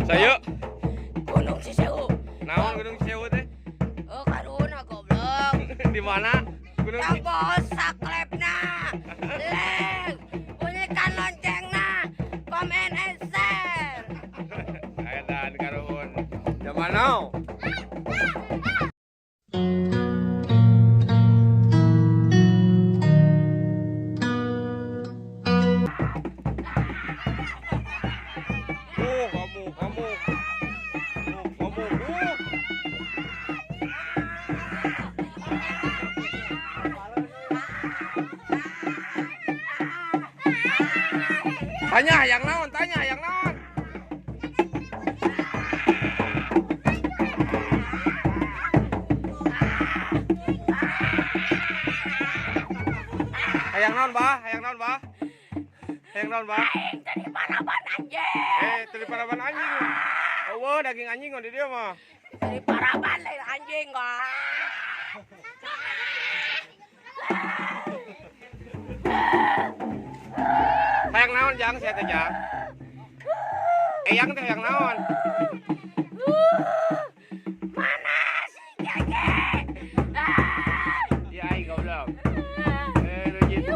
Sayo. Gunung Cisewu. Naon Gunung Cisewu teh? Oh, karuna goblok. Di mana? Gunung Tombol subscribe-na. Like, bunyikan loncengna, komen and share. Edan karuhun. Zaman now. Tanya yang naon, tanya yang naon. Hayang naon, Bah? Hayang naon, Bah? Hayang naon, Bah? Aing teu diparaban anjing. Eh, teu diparaban anjing. Eueuh, daging anjing di dieu mah. Teu diparaban lain anjing mah. Hayang naon jang sia teh jang? Eyang teh hayang naon? Mana si Gege? Ya aing goblok. Eh lu jitu.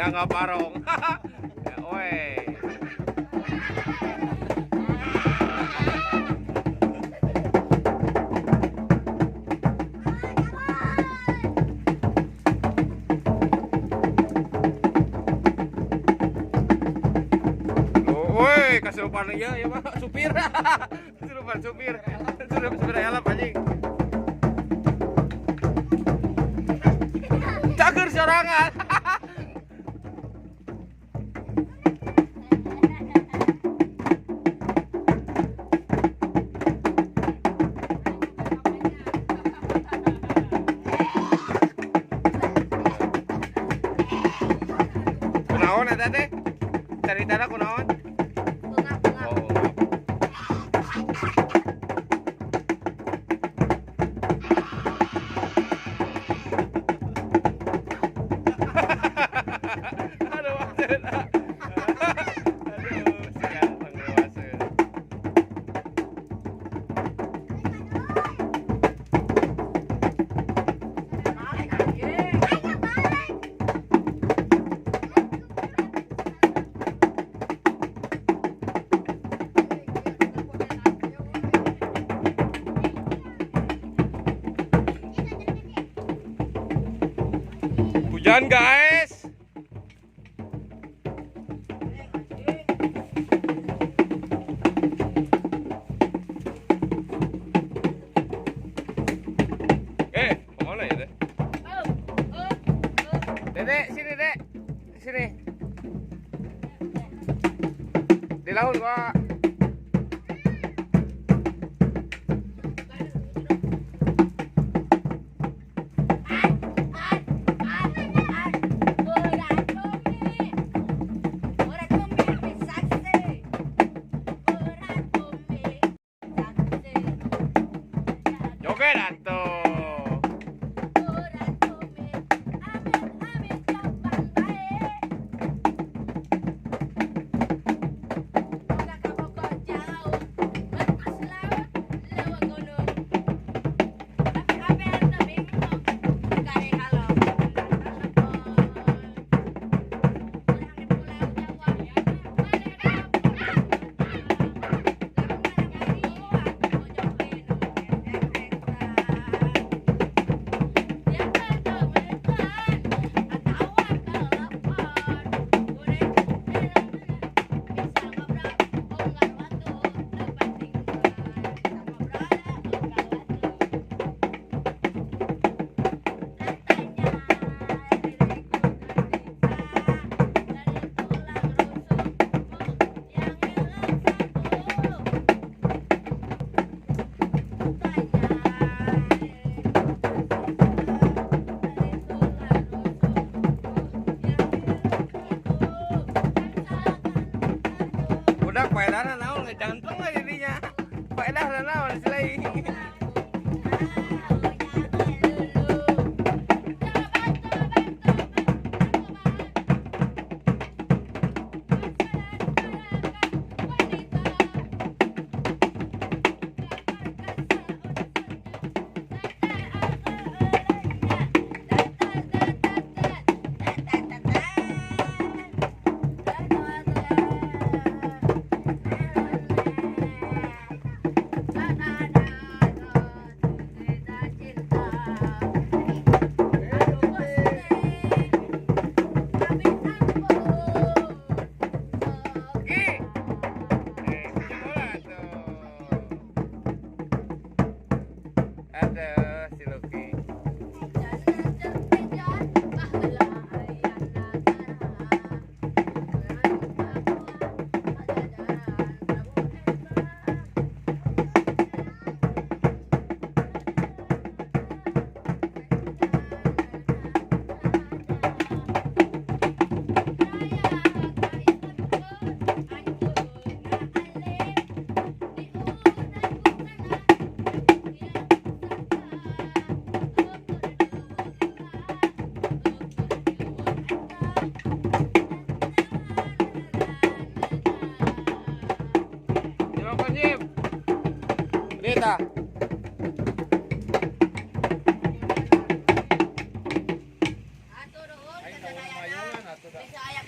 Dia nggak parong. Ya, oi. Woi, kesurupan ya, ya Pak, supir. Kesurupan supir. Supir elap anjing. Cager sorangan. Kunaon eta teh? Caritana kunaon? Bengap-bengap. Oh. Aduh, aduh. Aduh, si ganteng dewasa. Balik anjing. Hujan guys. Kemana ya teh? Dede, sini dek, sini. Di laut gua. Joget atuh.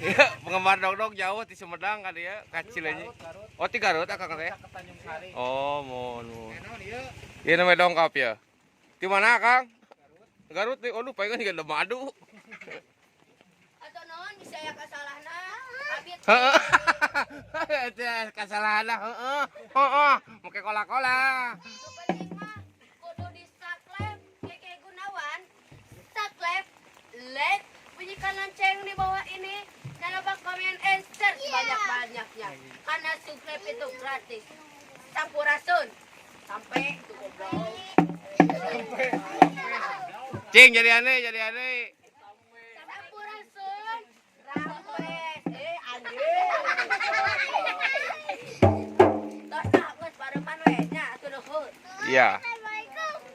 Ya, penggemar dog-dog jauh di Sumedang ka dieu, ka Cileunyi. Oh, ti Garut Akang teh. Oh, mohon. Ieu namanya dongkap ya. Di mana, Kang? Garut nih. Oh, lupa kan juga madu. Atau naon bisa ya kasalahna. Abit. Heeh. Kasalahna, heeh. Heeh, make kola-kola. Nu penting mah kudu di subscribe Keke Gunawan. Subscribe, like, bunyikan lonceng di bawah ini dan lupa komen and share sebanyak-banyaknya. Karena subscribe itu gratis. Sampurasun. Sampai itu goblok. Cing jadi aneh, jadi aneh. Sampurasun. Rampes. Eh anjing. Tos lah geus bareman we nya atuh nuhun. Iya.